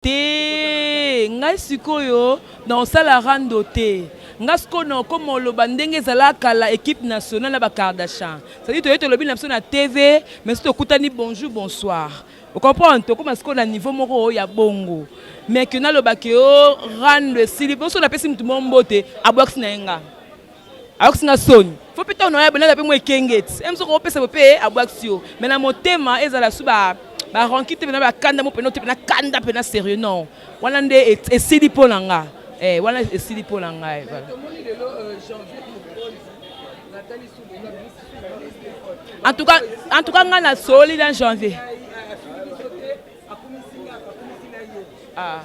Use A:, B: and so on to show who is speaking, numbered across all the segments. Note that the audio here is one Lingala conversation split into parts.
A: Te ngai sikoyo naosala rando te nga sikoyo nakoma oloba ndenge ezala kala équipe nationale na ba Kardashian, c'est-à-dire toye tolobi na biso na TV, mais soki tokutani, bonjour, bonsoir, ocomprendre. Tokóma sikoyo na niveau moko oyo ya bongo, mais ke nalobaki o rando esili boso, napesi mutu moko mbote, abwakisi na ye nga, ayokisi nga soni. Fo mpe ntango naoya bonaka mpe mo ekenge ti e mosuku opesa bo mpe abwakisi yo, mais na motema ezala su baranki te, mpena bakanda mo mpena te, mpena kanda mpena sérieux, non. Wana nde esili mpo na nga, wana esili mpo na ngai. Voilà. En tout cas ngai nasoli na Janvier. Ah.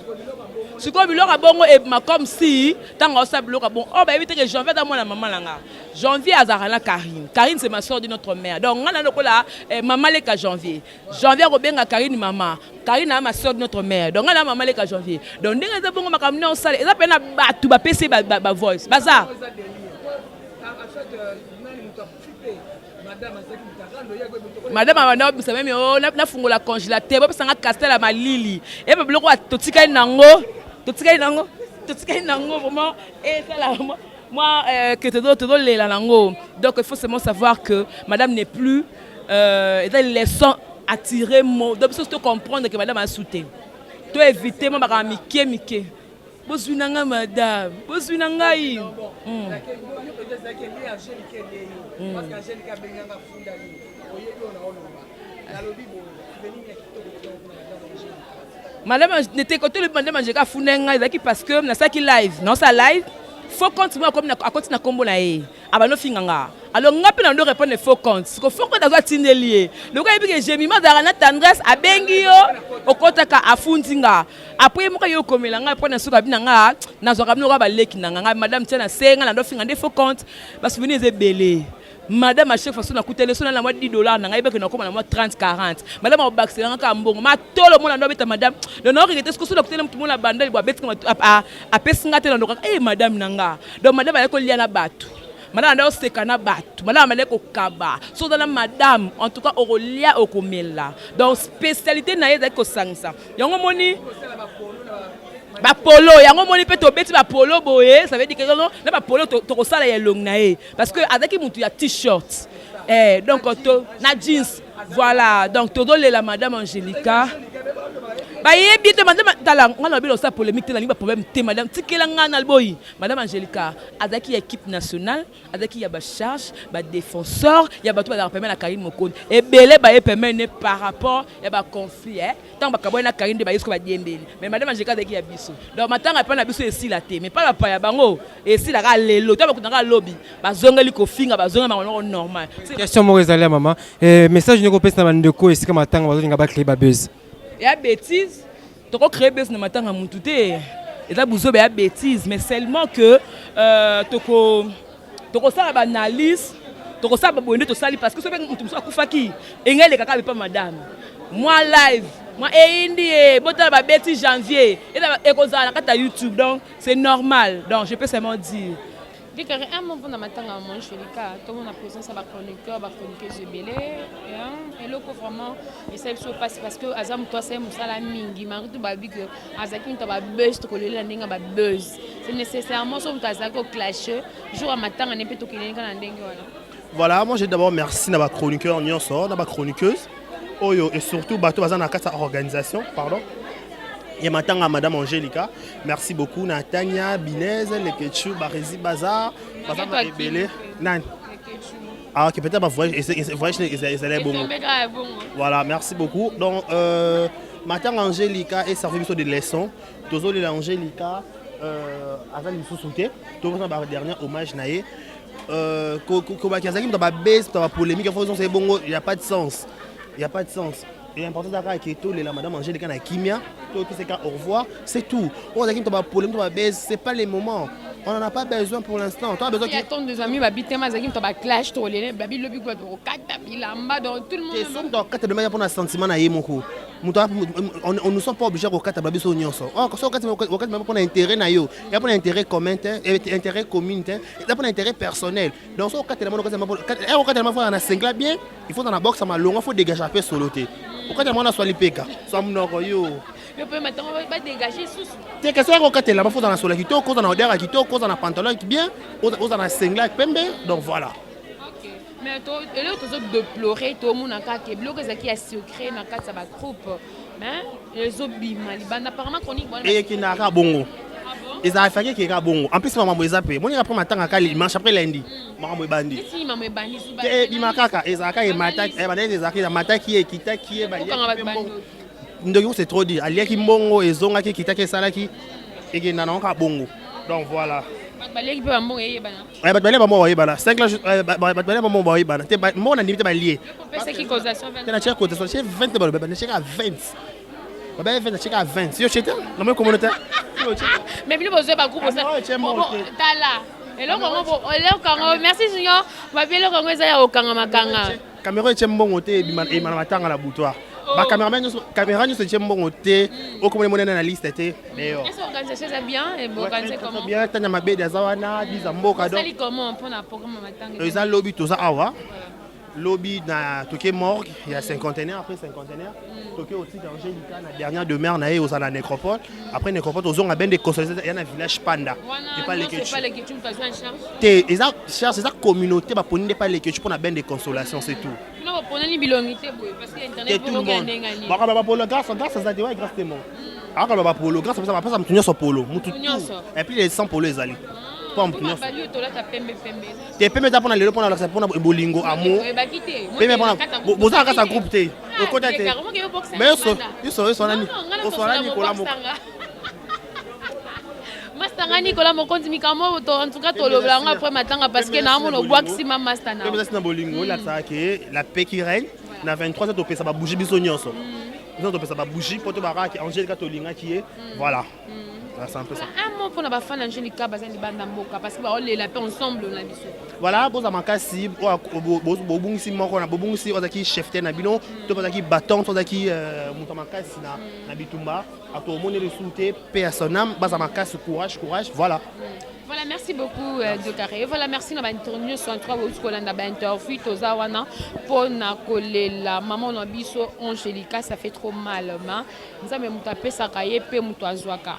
A: Sikoyo biloko ya bongo ebima comme si ntango aosala biloko ya bongo oyo, bayebi te ke Janvier aza mwana mama na nga. Janvier azalaka na Karine. Karine, c'est ma soeur de notre mère, donc nga na lokola mama leka Janvier. Janvier akobenga Karine mama. Karine aza ma soeur de notre mère, donc nga na mama leka Janvier. Donc ndenge eza bongo, makambo nde osala eza mpe na bato bapesi bavoice baza. Madame abanda obimisa meme o nafungola congélateur, bopesanga castel ya malili, eyeba biloko totikali nango, totikali nango, totikali nango vraiment ezala moi que tozolela nango. Donc il faut seulement savoir que madame n'est plus, eza leçon à tirer mo. Donc biso to comprendre que madame asu te, to éviter mo makambo mike mike. Bozwi na ngai madame, bozwi na ngai. Madame nete kote lobi, madame Angélika afunda ngai, ezalaki parce que nasalaki live, naosala live, faux compte moko akomi, akoti na nkombo na ye, abandi ofinga nga. Alors nga mpe nando répondre faux compte. Siko faux compte azwa, atindeli ye lokola yebi ke Jemima azalaka na Tendresse, abengi yo, okotaka, afundi nga. Après ye moko ye okomela ngai mpo na suka abi na nga, nazwaka bino kaka baleki na nga. Ngai madame tia na se, ngai nando finga nde faux compte. Basouvenir eza ebele. Madame, à chaque fois so nakuteli so na mwa 10 $ na ngai, yebeke nakóma na mwa 30 40, madame akobakisela nga kaka mbongo matolo. Mona ndo abeta madame, donc naokeke te. Siko so nakuteli mutu mona banda bo abeti, apesi nga te, na ndokaka e madame na nga. Donc madame ayaki kolia na bato, madame anda oseka na bato, madame amandaki kokaba. So oza na madame, en tout cas okolia, okomela. Donc spécialité na ye ezalaki kosangisa yango. Moni bapolo yango, moni mpe tobeti bapolo boye, ça veut dire que na bapolo tokosala ya elongi na ye, parce que azalaki mutu ya t-shirt, donc to na jeans, voilà. Donc tozolela madame Angélika, bayebi te. Madame, tala nga na bino, osala polémique te, nalingi baproblème te. Madame, tikela nga na boyi. Madame Angélika azalaki ya équipe nationale, azalaki ya bacharge, badéfenseur ya bato bazalaka pembeni na Karine Mokonzi. Ebele baye pembeni par rapport ya baconflit, ntango bakaboyi na Karine nde baye siko badiembeli. Mais madame Angélika azalaki ya biso, donc matanga epai na biso esila te, mais mpa bapaya bango esilaka lelo to bakutaka lobi, bazongeli kofinga, bazongeli bango noko normal.
B: Question moko ezali ya mama, message nini okopesa na bandeko esika matanga bazolinga bacréer babuzz?
A: Ya bêtise, tokocréer buzz na matanga mutu te, eza buzoba ya bêtise. Mais seulement que toko tokosala baanalyse, tokosala baboye nde tosali, parce que soki mutu mosusu akufaki, engai elekaka bepa madame mwa live mwa eyindi ye, botala babeti Janvier, ekozala na kati ya YouTube, donc c'est normal. Donc je peux seulement dire
C: Déclaré un mot mpona matanga ya Angélika, tomona présence ya bachroniqueur, bachroniqueuse ebele. Eloko vraiment esali biso mpasi, parce que aza moto asali mosala mingi. Maritu babi ke azalaki moto ya babuzz, tokolela ndenge ya babuzz. C'est nécessairement so moto azalaki oclashe jour ya matanga ne mpe tokeleli kaka na ndenge wana.
D: Voilà, moi j'ai d'abord merci na bachroniqueur nyonso, na bachroniqueuse oyo, et surtout bato baza na kati ya organisation, pardon, ya matanga madame Angélika. Merci beaucoup na Tania Binez, Lekechu, Barezi, Bazar baza na ebele nani. Ah ok, peut-être bavoyage, voyage ezali bongo. Voilà, merci beaucoup. Donc matanga Angélika eservi biso de leçon. Tozolela Angélika, aza lisusu te, tozosala ba dernier hommage na ye. Kobaki azalaki moto ya babuzz, moto ya bapolémique, fo bongo, y a pas de sens, y a pas de sens. Et important kaka ke tolela madame Angélika na kimia, topesaka au revoir, c'est tout. Oyo azalaki moto ya bapolémique, moto ya babuzz, c'est pas le moment, on n'en a pas besoin pour l'instant. Toi, besoin
C: qui attend des amis babi tema azalaki moto baclash, tolele babi lobi kwa tokokata bilamba, donc tout le monde.
D: So moto akata bilamba ya mpona sentiment na ye moko. Moto, on nous sommes pas obligé kokata babiso nyonso. So okati mpona intérêt na yo, ya mpona intérêt commun te, intérêt commune te, eza mpona intérêt personnel. Donc so okatela mona, okatela fo na sengla bien, il faut na boxe malonga, faut dégager mpe solo te. Okatela mwana swa lipeka, swa monoko yo.
C: Yo mpe matango badégage susu.
D: Te, question ya kokatela, bafo oza na sola kitoko, oza na odeur ya kitoko, oza na pantalon ya bien, oza na singlet pembe, donc voilà.
C: Ok, mais eloko tozodéplorer, tomona kaka biloko ezalaki ya secret na kati ya bagroupe, mais ezobima libanda apparemment chronique wana.
D: Eyekendaka bongo.
C: Ah bon?
D: Ezalaki ekeka bongo. En plus, makambo eza mpe moni après matanga kaka dimanche, après lundi makambo ebandi.
C: Neti mamo ebandi su.
D: Te, ebima kaka, ezalaka emataki, bandeki ezalaki emataki, ekitaki ye.
C: Okanga
D: baliaki
C: bato
D: mpe mbongo.
C: Bandoki.
D: Ndoki, c'est trop dit. Aliaki mbongo, ezongaki, ekitaki, esalaki, ekenda nango kaka bongo, donc voilà.
C: Bato baliaki mpe bambongo eyebana.
D: Bato balia bambongo bayebana 5 la, bato balia bambongo bayebana te. Mbongo na ndimi te balie.
C: Opesaki causation.
D: Te, na tia cotation, tie 20 te, baloba na tiaka 20, babaye 20, na tiaka 20. Yo tie te, namoi komono te. Yo tie te.
C: Mais bino bozwa bagroupe.
D: Ah, non, tie moko te.
C: Tala eloko yango, eloko yango, merci Junior, babi eloko yango eza ya kokangamakanga.
D: Caméra etie mbongo te, ebima ebima na matanga na butoir. Bacameraman nyonso, caméra nyonso etie mbongo te, okomona monene na liste te d'ailleurs.
C: Est-ce que organisation eza bien et boorganiser comment?
D: Bien, tanya mabedi aza wana, biza mboka, donc
C: osali comment mpona programme ya matanga?
D: Eza lobi, toza awa lobi na toke morgue ya cinquantenaire. Après cinquantenaire, toke otika Angélika na dernière demeure na ye, ozala na nécropole. Après nécropole, tozonga bende consolation ya na village Panda.
C: Wana
D: epa
C: nyonso.
D: Lekechu.
C: Epa Lekechu moto azwa en charge?
D: Te, eza charge, eza communauté baponi nde pa Lekechu mpona bende consolation, c'est tout.
C: Kuna boponani bilongi te boye parce que
D: Te,
C: internet
D: tout le
C: bokoki ya
D: monde
C: ndenge nini.
D: bakaba bapolo, grâce, grâce aza te wa grâce te mo akaba bapolo, grâce apesa, bapesa motu nyonso polo, mutu
C: Mutu nyonso.
D: tout, et puis les 100 polo ezali mpo motu nyonso.
C: Bali oyo tolata pembe pembe.
D: Te, pembe eza mpona lelo, mpona olakisa mpona bolingo, amour.
C: Oyebaki te.
D: Pembe mpona boza na kati ya groupe te, okota te. Mais yo oswana nini? Oswana Nicolas moko.
C: Master nga Nicolas Mokonzi, mikambo to en tout cas tolobela yango après matanga parce que naomona obwakisi ma master na.
D: Pembe eza na bolingo, olakisaka ke la paix qui règne. Na 23 heures topesa babougie, biso nyonso biso topesa babougie mpo to bakaka Angélika tolingaki ye, voilà. Ah, c'est un peu ça.
C: Un mot mpona bafan Angélika baza libanda mboka parce que baolela mpe ensemble na biso.
D: Voilà, boza makasi. Oyo bobungisi moko na bobungisi, oyo azalaki chef te na bino, to bazalaki baton, to azalaki moto ya makasi na bitumba, ato omoni lisusu te mpe ya son âme. Baza makasi, courage, courage, voilà.
C: Voilà, merci beaucoup De Carré. Voilà, merci na bainterview nyonso. En tout cas, bouti kolanda bainterview, toza wana mpona kolela maman na biso Angélika. Ça fait trop mal, ma Nzambe moto apesaka ye mpe moto azwaka.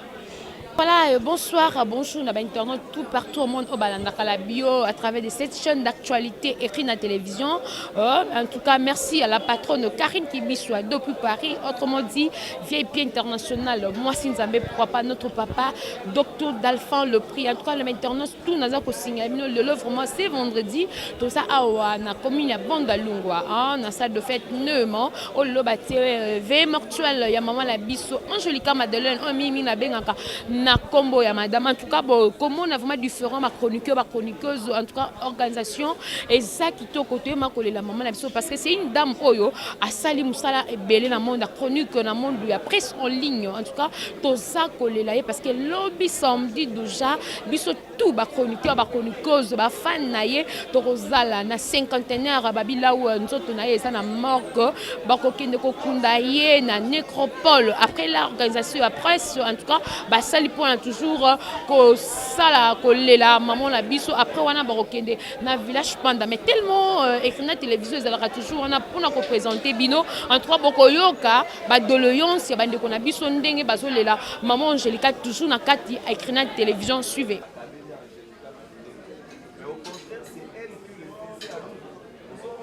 C: Voilà, bonsoir, bonjour, na internet tout partout au monde, oyo balandaka la bio à travers de cette chaîne d'actualité écrit na télévision. En tout cas, merci à la patronne Karine Kibiswa depuis Paris, autrement dit, VIP international, moi Nzambe, pourquoi pas notre papa, docteur Dalphin le prix. En tout cas, le internaute, tout naza ko signaler le vraiment c'est vendredi, tout ça awa na commune ya Bandalungwa, hein, na salle de fête Neumann, oyo batie veillée mortuelle ya maman la biso Angelica Madeleine, oyo mingi na bengaka na kombo ya madame. En tout cas, bon, comment on a vraiment différent ma chroniqueur, ma chroniqueuse, en tout cas organisation eza kitoko. Toyema kolela maman na biso parce que c'est une dame oyo asali mosala ebele na monde ya chronique, na monde ya presse en ligne. En tout cas, toza kolela ye parce que lobi samedi déjà, biso tout bachroniqueur, bachroniqueuse, bafan na ye, tokozala na cinquantenaire. Babilau nzoto na ye eza na morgue, bakokende kokunda ye na nécropole. Après l'organisation ya presse, en tout cas basali mpona toujours kosala kolela mama na biso. Après wana, bakokende na village Panda. Mais tellement écrit na télévision ezalaka toujours wana mpona koprésente bino. En tout cas, bokoyoka badoléance ya bandeko na biso ndenge bazolela mama Angélika, toujours na kati écrit na télévision. Suivez.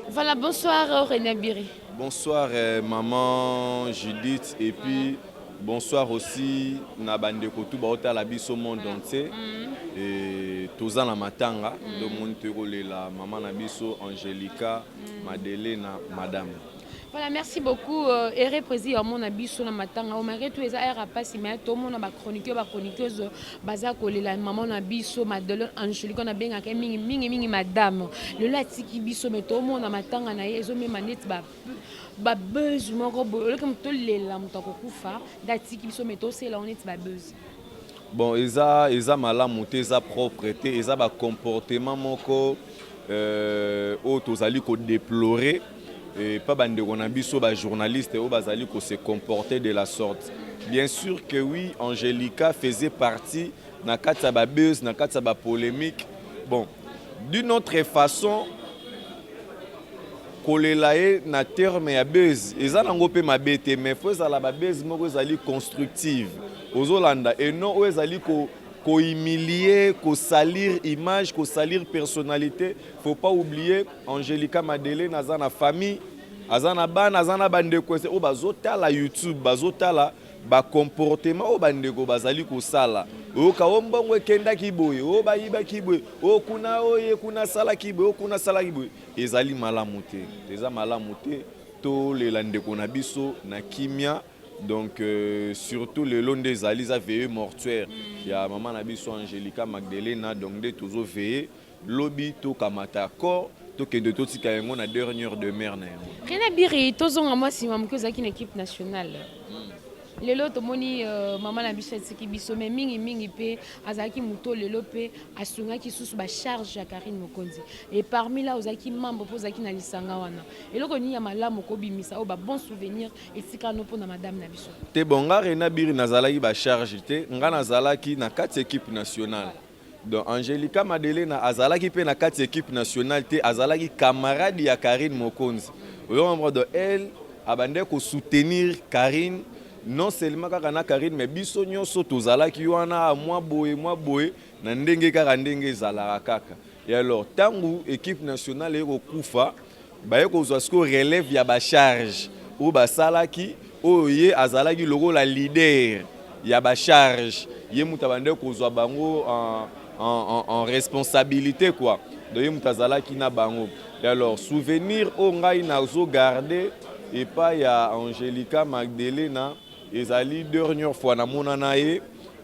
C: Voilà, bonsoir René Biri.
E: Bonsoir maman Judith, et puis bonsoir aussi na bandeko tu baotala biso monde entier. Et toza na matanga, ndomoni tokolela mama na biso Angelica Madeleine madame.
C: Voilà, merci beaucoup. Ere président ya na biso na matanga. Malgré tout eza era pasi, mais tomona ba chroniqueur, ba chroniqueuse baza kolela maman na biso Madeleine Angelique na bengaka mingi mingi mingi madame. Lelo atiki biso, mais tomona matanga na ye ezomema neti ba ba buzz moko boye. Oleke moto tolela moto akokufa nde atiki biso, mais tosela neti ba buzz.
E: Bon, eza malamu te, eza propre te, eza ba comportement moko oyo tozali kodéplorer pa bandeko na biso bajournaliste oyo bazali kose comporter de la sorte. Bien sûr que oui, Angelica faisait partie na kati ya babuzz, na kati ya bapolémique. Bon, d'une autre façon. Kolela ye na terme ya buzz eza nango pe mabe te mais faut ezala ba buzz moko ezali constructive ozolanda et non oyo ezali ko ko humilier, ko salir image, ko salir personnalite. Faut pas oublier Angelica Madelena aza na famille, aza na bana, aza na ba ndeko oyo bazotala YouTube, bazotala Ba comportement oyo ba ndeko bazali kosala, oyoka o mbongo ekendaki boye, o bayibaki boye, o kuna o ye kuna asalaki boye, o kuna asalaki boye, ezali malamu te, eza malamu te. Tolela ndeko na biso na kimia, donc surtout lelo nde ezali eza veillée mortuaire ya mama na biso Angelica Magdalena, donc nde tozo veiller lobi tokamata corps tokende totika yango na dernière demeure na yango.
C: Rene Abiri, tozonga mwa nsima moke, ozalaki na equipe nationale. Lelo tomoni mama na biso atiki biso, mais mingi mingi mpe azalaki moto lelo mpe asungaki susu ba charge ya Carine Mokonzi. Et parmi là ozalaki membre mpe ozalaki na lisanga wana. Eloko nini ya malamu okobimisa oyo ba bons souvenirs etikala no mpo na madame na biso?
E: Te bon nga Rene Abiri nazalaki ba charge te, nga nazalaki na kati ya equipe nationale. Donc Angelica Madelena azalaki pe na kati equipe nationale te, azalaki camarade ya Carine Mokonzi. Ozo comprendre? Donc elle abandaki ko soutenir Carine non seulement kaka na Carine mais biso nyoso tozalaki wana mwa boye mwa boye na ndenge kaka ndenge ezalaka kaka. Et alors tangu equipe nationale eye kokufa baye kozwa sikoyo relève ya ba charge oyo basalaki, oyo ye azalaki lokola leader ya ba charge, ye moto abandaki kozwa bango en, en, en, en responsabilité quoi. Donc ye moto azalaki na bango. Et alors souvenir oyo ngai nazo garder epai ya Angelica Magdalena ezali dernière fois namonana ye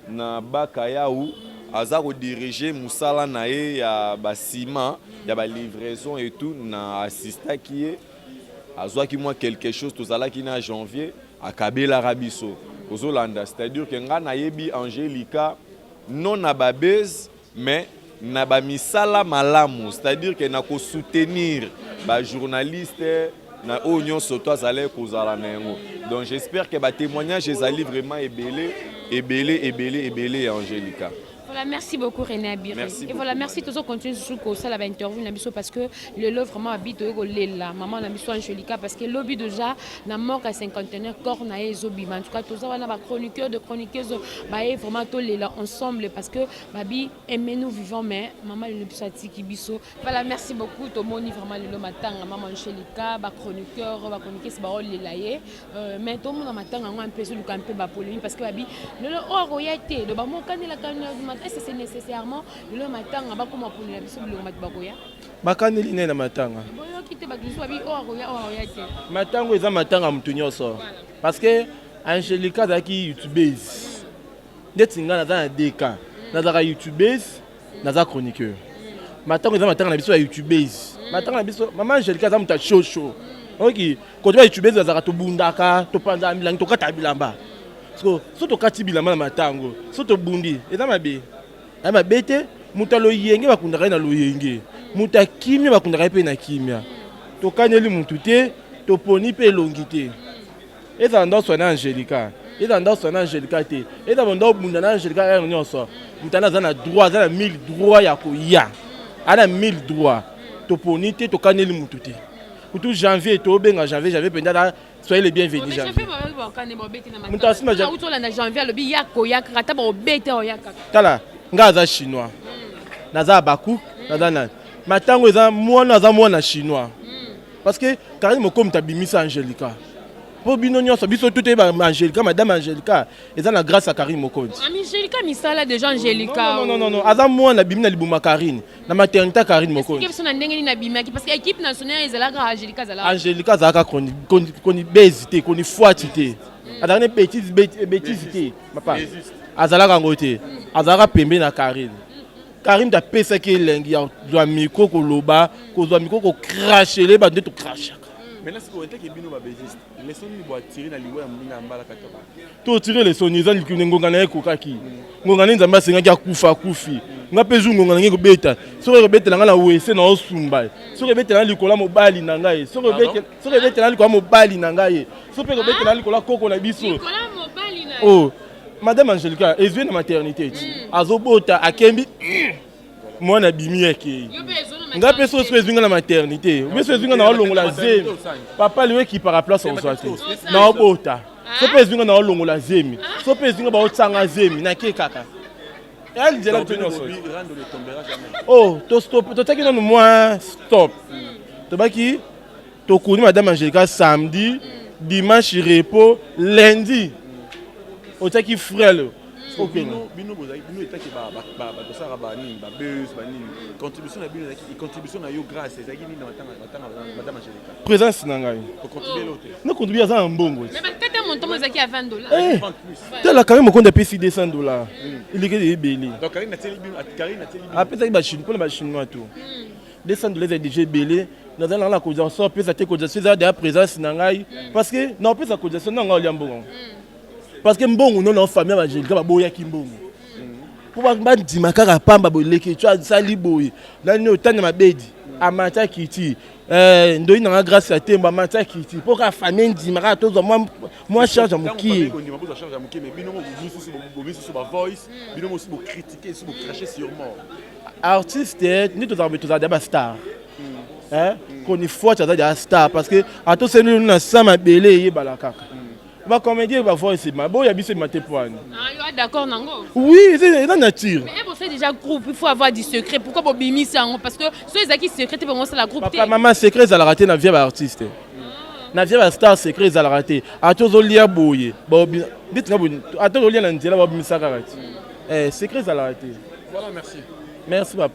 E: Na Bakayawu aza ko diriger musala na ye ya ba ciment ya ba livraison et tout, na assistaki ye azwaki mwa quelque chose, tozalaki na janvier akabelaka biso, ozolanda, c'est à dire que nga nayebi Angelica non na ba buzz mais na ba misala malamu, c'est à dire que na ko soutenir ba journalistes na oyo nyonso to azalaki kozala na yango. Donc j'espère que ba témoignages ezali vraiment ebele ebele ebele ebele ya Angelica.
C: Voilà, merci beaucoup René Abiri.
E: Merci
C: Et
E: beaucoup,
C: voilà, merci
E: madame.
C: toujours continuer sous ko sala ba interview na biso parce que le lo vraiment habite ko lela maman na biso Angelica parce que lobby déjà na mort à cinquantenaire corps na ye ezobima. En tout cas toza wana ba chroniqueur de chroniqueuses ba ye vraiment to lela ensemble parce que babi aimez-nous vivant mais maman lelo biso atiki biso. Voilà, merci beaucoup tomoni vraiment lelo matanga maman Angelica ba chroniqueur ba chroniqueuse ba lela ye. Mais tomona matanga yango un peu ezoluka un peu ba polémique parce que babi lelo oyo akoya te do bamokanelaka est-ce que c'est nécessairement lelo matanga bakoma ponela biso biloko bato bakoya
D: Bakaneli nde na matanga.
C: Boyoki te bato mosusu babi oyo akoya oyo akoya te.
D: Matango eza matanga ya moto nyonso parce que Angelica azalaki youtubeuse ndeti ngai naza na DK, nazalaka youtubeuse, naza chroniqueur. Matango eza matanga na biso ya youtubeuse, matanga na biso mama Angelica aza moto ya shosho oki kote ba youtubeuse bazalaka tobundaka topanzaka milangi tokataka bilamba so so tokati bilamba na matango so tobundi eza mabe ya mabe te. Moto ya loyenge bakundaka ye na loyenge, moto ya kimia bakundaka ye mpe na kimia. Tokaneli motu te, toponi mpe elongi te. Ezala ndoso na Angelica, ezala ndoso na Angelica te, ezala ndo obunda na Angelica heure nyonso, moto wana aza na droit, aza na mille droit ya koya, aza na mille droit. Toponi te, tokaneli motu te. Kutu janvier tobenga janvier, janvier mpenza na soyez les bienvenus janvier. Moto asima
C: janvier. Janvier alobi ya koya kaka ata baobete oya kaka.
D: Tala nga aza chinois, naza abaku, naza nani, matango eza mwana aza mwana chinois parce que Karine Mokomi tabimisa Angelica po bino nyonso biso tout ba Angelica, madame Angelica eza na grâce à Karine Mokonzi.
C: Angelica misala déjà Angelica.
D: Non non non non, aza mwana bimi na libuma Karine na maternité Karine Mokonzi.
C: Biso na ndenge nini abimaki parce que équipe nationale ezalaka Angelica azalaka.
D: Angelica azalaka koni koni base te, koni fuati te. Azalaka ne bêtise bêtise te, papa. Azalaka yango te. Azalaka pembe na Karine. Karine apesaki elengi ya kozwa micro koloba, kozwa micro kocrachele bato nde tocrachaka.
F: Maintenant sikoyo eteke bino ba baisiste leçon nini boatire na liwa ya moninga ya mbala kaka
D: Totire leçon eza likolo ngonga na ye ekokaki. Ngonga nde Nzambe asengaki akufa akufi. Nga mpe jour ngonga na ngai ekobeta. Soki ekobetela nga na wese na osumba. Soki ebetela nga likolo ya mobali na ngai. Soki ebetela soki ebetela nga likolo ya mobali na ngai. Soki mpe ekobetela nga likolo ya koko na biso.
C: Likolo ya mobali na
D: Oh. Madame Angelica ezwi na maternité ti. Azobota akembi mwana abimi akei.
C: Yo mpe ezona
G: Nga mpe soki ezwi nga na maternité, obi so ezwi nga na olongola zemi, papa liwa ekipaka place ozwa te naobota. So mpe ezwi nga na olongola zemi, so mpe ezwi nga baotianga zemi, nake kaka eyali nzela biso nyonso. Oh, totiaki nanu mwa stop, tobaki tokundi madame Angélika samedi, dimanche repos, lundi otiaki frele.
F: Bino bozali, bino etaki bato basalaka banini, babuzz, banini, contribution na bino ezalaki, contribution na yo Grâce ezalaki nini na matanga madame Angélika?
G: Présence na ngai.
F: Ocontribue elo te?
G: Nacontribue, aza na mbongo.
C: Mais bakata montant ezalaki ya 20 $.
G: Tala, Karine Mokonde apesi 200 $, eleki ebele.
F: Donc Karine atieli bino, Karine atieli bino.
G: Apesaki mpona bachinois to 200 $ ezali déjà ebele. Nazali nanga na cotisation, apesa te cotisation, eza deya présence na ngai, parce que na opesa cotisation na ngai olia mbongo, parce que mbongo no na famille ya Bangélika baboyaki mbongo mpo bandima kaka pamba boleki. To asali boye nani otanya mabedi amata kiti ndoi nanga Grâce ya Tembo amata kiti mpo kaka famille ndima kaka tozwa mwa charge ya mokie.
F: Kondima bozwa charge ya mokie, mais bino misusu bomisusu bavoice, bino mosusu bocritique, su bocrache sur mort.
G: Artiste nde tozala, tozala deya bastar koni fois aza deya star, parce que atoseli na sa mabele eyebala kaka bacomédien bavoice ebima boya biso ebima te po wani.
C: Ah, d'accord nango.
G: Oui, eza nature.
C: Mais vous faites déjà groupe, il faut avoir du secret. Pourquoi bobimisa yango? Parce que so ezalaki secret te, bango osala groupe te.
G: Papa, mama, secret ezalaka te na vie ya baartiste, na vie ya bastar secret ezalaka te. Ata ozolia boye, ndetinga boye, ata ozolia na nzela, babimisa kaka te. Secret ezalaka te.
F: Voilà, merci.
G: Merci, papa.